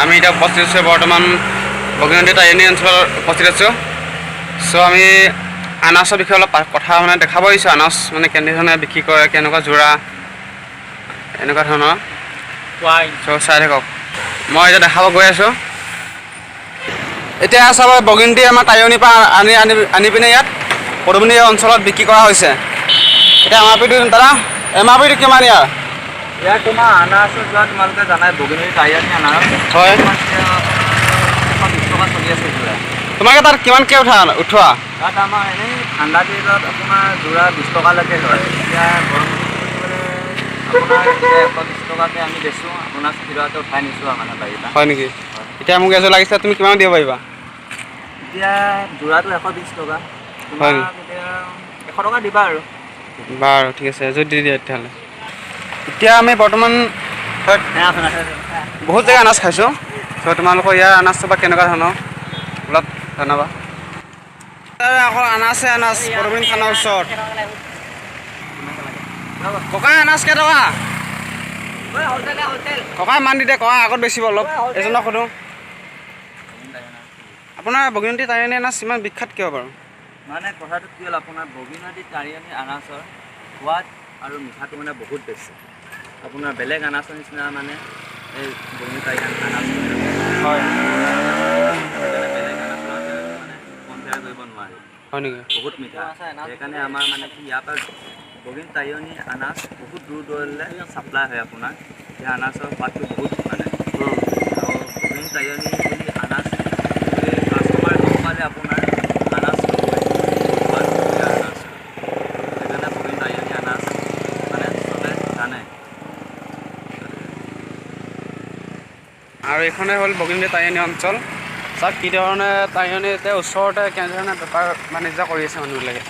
আমি এতিয়া উপস্থিত আছোঁ, বৰ্তমান বগীনদী টাইয়নি অঞ্চলত উপস্থিত আছোঁ। চ' আমি আনাৰসৰ বিষয়ে অলপ কথা মানে দেখাব আহিছোঁ। আনাৰস মানে কেনেধৰণে বিক্ৰী কৰে, কেনেকুৱা যোৰা, এনেকুৱা ধৰণৰ। চ' চাই থাকক, মই এতিয়া দেখাব গৈ আছোঁ। এতিয়া চাব, বগীনদী আমাৰ টাইয়নিৰ পৰা আনি আনি আনি পিনে ইয়াত পদুমণি অঞ্চলত বিক্ৰী কৰা হৈছে। এতিয়া এম আৰ পিটো দাদা, এম আৰ পিটো কিমান ইয়াৰ? ইয়াত তোমাৰ আনাৰসৰ যোৰা তোমালোকে জানাই, বগীনদী টাইয়নি আনাৰস। তোমাৰ এতিয়া 120 টকা চলি আছে যোৰা। তোমালোকে তাত কিমানকৈ উঠোৱা? তাত আমাৰ এনেই ঠাণ্ডা দিনত আপোনাৰ যোৰা 20 টকালৈকে হয়। এতিয়া গৰম দিন বুলি ক'লে আপোনাৰ এতিয়া 120 টকাকৈ আমি বেচোঁ, আপোনাৰ 60 টকাকৈ উঠাই নিছোঁ আৰু মানে বাৰীৰ পৰা। হয় নেকি? এতিয়া মোক এযোৰ লাগিছিলে, তুমি কিমান দিব পাৰিবা? এতিয়া যোৰাটো 120 টকা। হয়। তোমাক এতিয়া 100 টকা দিবা আৰু। বাৰু, ঠিক আছে, এযোৰ দি দিয়া তেতিয়াহ'লে। এতিয়া আমি বৰ্তমান বহুত জেগা আনাৰস খাইছোঁ। চ' তোমালোকৰ ইয়াৰ আনাৰসটো বা কেনেকুৱা ধৰণৰ অলপ জনাবা। আকৌ আনাৰসে আনাৰস, পদুমণি থানাৰ ওচৰত। ককা, আনাৰস কেইটকা? ককা, ইমান দি দে ককা, আগত বেচিব অলপ। এজনক সোধোঁ। আপোনাৰ বগীনদী টাইয়নি আনাৰস ইমান বিখ্যাত কিয় বাৰু? মানে কথাটো কি হ'ল, আপোনাৰ বগীনদী টাৰিয়নি আনাৰসৰ সোৱাদ আৰু মিঠাটো মানে বহুত বেছি। আপোনাৰ বেলেগ আনাৰসৰ নিচিনা মানে এই বগীনদী টাৰিয়নি আনাৰস, সেইকাৰণে বেলেগ আনাৰসৰ লগত মানে কম্পেয়াৰ কৰিব নোৱাৰি। হয় নেকি? বহুত মিঠা। সেইকাৰণে আমাৰ মানে কি, ইয়াৰ পৰা বগীন টাৰিয়নি আনাৰস বহুত দূৰ দূৰলৈ ছাপ্লাই হয়। আপোনাৰ সেই আনাৰসৰ সোৱাদটো বহুত মানে আৰু বগীন টাৰিয়নি বুলি আনাৰস কাষ্টমাৰে গম পালে আপোনাৰ আনাৰস ল'বই। বহুত সোৱাদ ইয়াৰ আনাৰসটো। সেইকাৰণে বগীন টাৰিয়নি আনাৰস মানে চবে জানে। আৰু এইখনে হ'ল বগীনদী টাইয়নি অঞ্চল। চাওক, কি ধৰণে টাইয়নি এতিয়া ওচৰতে কেনেধৰণে বেপাৰ বাণিজ্য কৰি আছে মানুহবিলাকে।